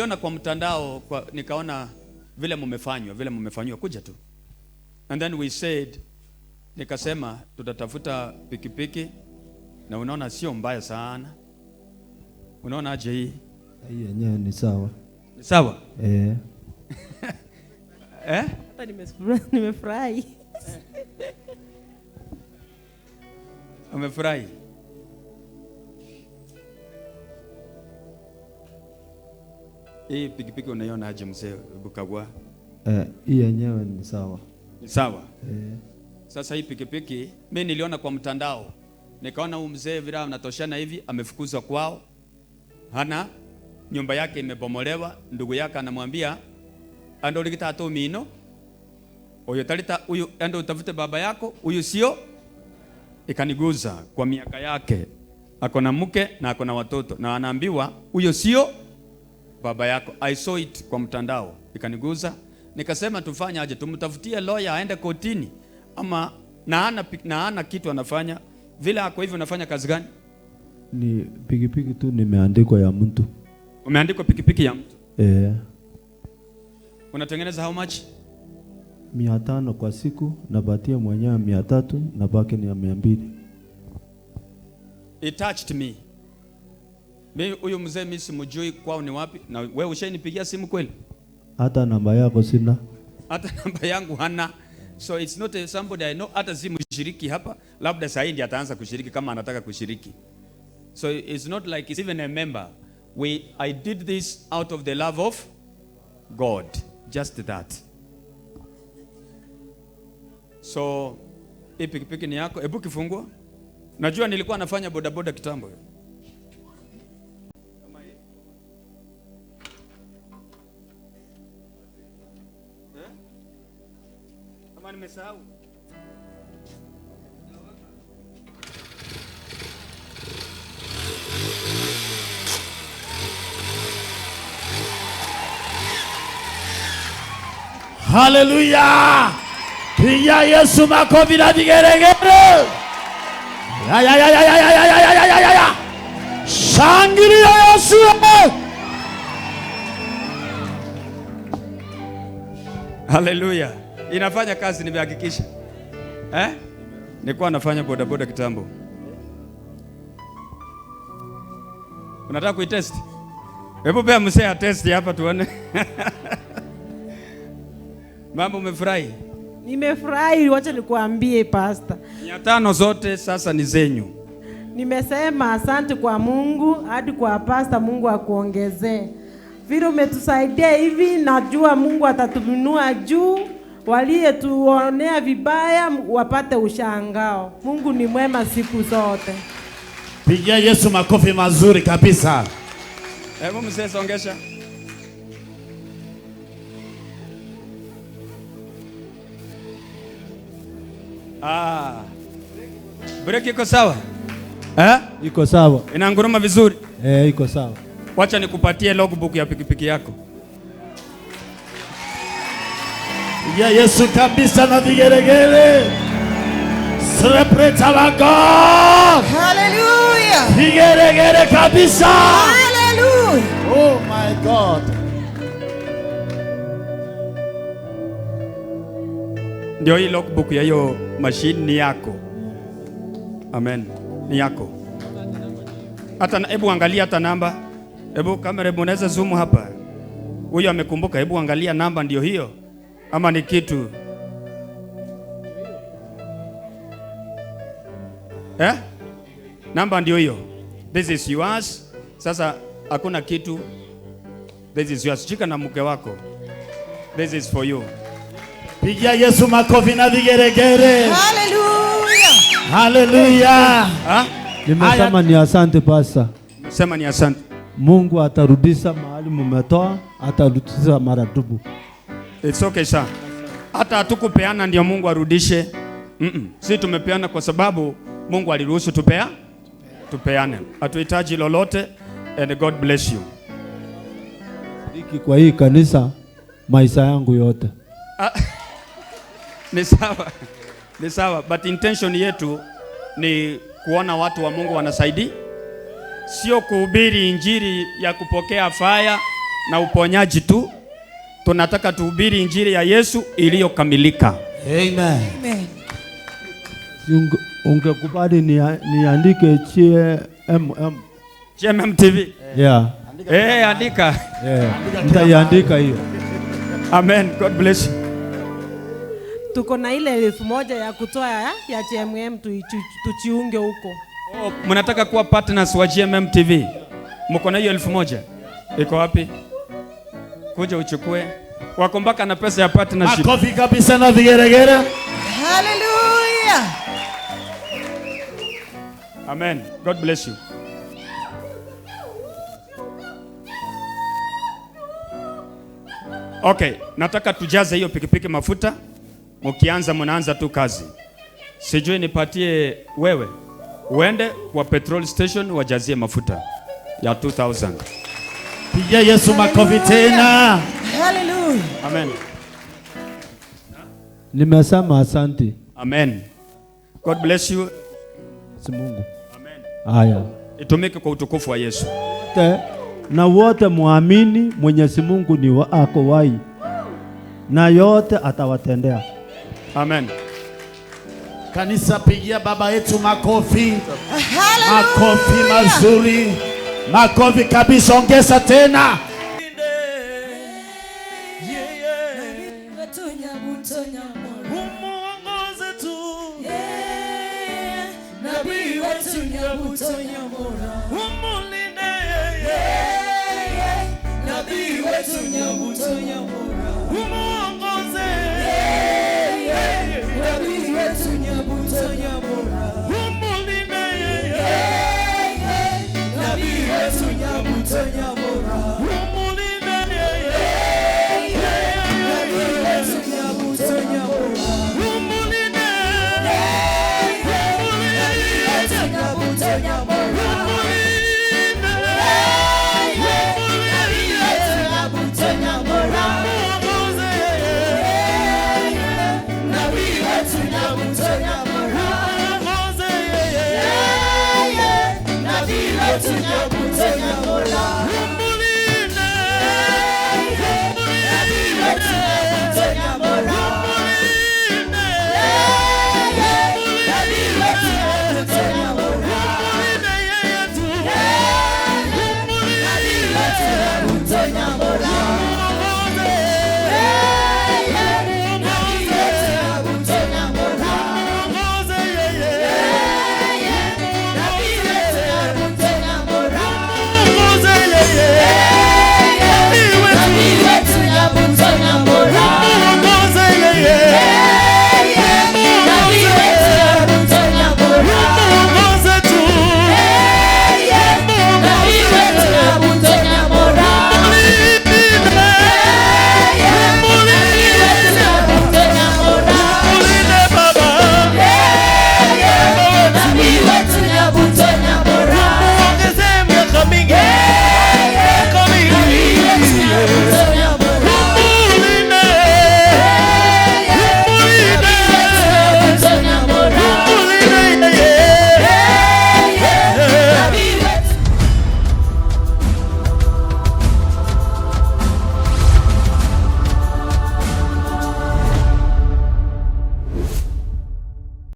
Niliona kwa mtandao nikaona vile mmefanywa, vile mmefanywa, kuja tu. And then we said, nikasema tutatafuta pikipiki, na unaona sio mbaya sana. Unaona aje hii? Hii yenyewe ni sawa. Ni sawa? Eh. Eh? Hata nimefurahi. Umefurahi? Hii pikipiki unaiona aje mzee Bukagwa? Hii yenyewe ni sawa. Ni sawa? Eh. Sasa hii pikipiki mimi niliona kwa mtandao. Nikaona huyu mzee vile anatoshana hivi, amefukuzwa kwao. Hana nyumba yake imebomolewa, ndugu yake anamwambia ando likita to mino. Oyo talita huyu ando utafute baba yako, huyu sio. Ikaniguza kwa miaka yake. Ako na mke na ako na watoto na anaambiwa huyo sio baba yako. I saw it kwa mtandao, ikaniguza. Nikasema tufanye aje, tumtafutie lawyer aende kotini ama na ana kitu anafanya. Vile ako hivyo unafanya kazi gani? Ni pikipiki tu nimeandikwa ya mtu. Umeandikwa pikipiki ya mtu? Eh. Unatengeneza how much? 500 kwa siku, napatia mwenyewe 300 na baki ni 200. It touched me. Mimi huyu mzee mimi simjui kwao ni wapi. Na wewe ushanipigia simu kweli? Hata namba yako sina. Hata namba yangu hana. So it's not somebody I know, hata si mshiriki hapa. Labda sasa ndiye ataanza kushiriki kama anataka kushiriki. So it's not like it's even a member. I did this out of the love of God. Just that. So hii pikipiki ni yako. Hebu kifungua. Najua nilikuwa nafanya boda boda kitambo. Kama nimesahau. Hallelujah! Pigia Yesu makofi na vigelegele. Ya ya ya ya ya ya ya ya ya ya ya. Shangilia Yesu. Hallelujah. Inafanya kazi, nimehakikisha. Eh? Nilikuwa nafanya boda boda kitambo. Unataka kuitest? Hebu pea mzee test hapa tuone. Mambo, umefurahi? Nimefurahi, wacha nikuambie pastor. 500 zote sasa ni zenyu. Nimesema asante kwa Mungu, hadi kwa pastor, Mungu akuongezee. Vile umetusaidia hivi, najua Mungu atatuinua juu. Walietuonea vibaya wapate ushangao. Mungu ni mwema siku zote. Pigia Yesu makofi mazuri kabisa. Hebu mzee songesha. Ah. Breki iko sawa? Eh? Iko sawa. Inanguruma vizuri? Eh, iko sawa. Wacha nikupatie logbook ya pikipiki yako. Ya Yesu kabisa na vigelegele. Celebrate our God. Hallelujah. Vigelegele kabisa. Hallelujah. Oh my God. Ndio hii logbook ya hiyo machine ni yako. Amen. Ni yako. Hata hebu angalia hata namba. Hebu kamera unaweza zoom hapa. Huyo amekumbuka, hebu angalia namba ndio hiyo. Ama ni kitu. Eh? Namba ndio hiyo. This is yours. Sasa hakuna kitu. This is yours. Shika na mke wako. This is for you. Pigia Yesu makofi na vigelegele. Hallelujah. Hallelujah. Ha? Nimesema ni asante pastor. Sema ni asante. Mungu atarudisha mahali mmetoa, atarudisha maradufu. It's okay sir. Hata hatukupeana ndio Mungu arudishe. Si tumepeana kwa sababu Mungu aliruhusu tupeane. Hatuhitaji lolote, and God bless you. Niki kwa hii kanisa maisha yangu yote. Ni sawa. Ni sawa, but intention yetu ni kuona watu wa Mungu wanasaidia. Sio kuhubiri injili ya kupokea fire na uponyaji tu. Tunataka tuhubiri injili ya Yesu iliyokamilika. Amen. Amen. Ungekubali niandike GMM. GMM TV. Yeah. Eh, andika. Yeah. Nitaiandika hiyo. Amen. God bless you. Tuko na ile 1000 ya kutoa ya GMM tuchiunge huko. Oh, mnataka kuwa partners wa GMM TV. Mko na hiyo 1000? Iko wapi? Kuja uchukue. Wako mpaka na pesa ya partnership. Makofi kabisa na vigeregere. Hallelujah. Amen. God bless you. Okay, nataka tujaze hiyo pikipiki mafuta. Mkianza mnaanza tu kazi. Sijui nipatie wewe. Uende kwa petrol station wajazie mafuta ya 2000. Pigia Yesu makofi tena. Hallelujah. Amen. Nimesema asante. Amen. God bless you. Si Mungu. Amen. Haya. Itumike kwa utukufu wa Yesu. Na wote muamini Mwenyezi Mungu ni ako wai, na yote atawatendea. Amen. Kanisa, pigia baba yetu makofi. Hallelujah. Makofi mazuri. Makofi kabisa, ongeza tena. Umuongoze.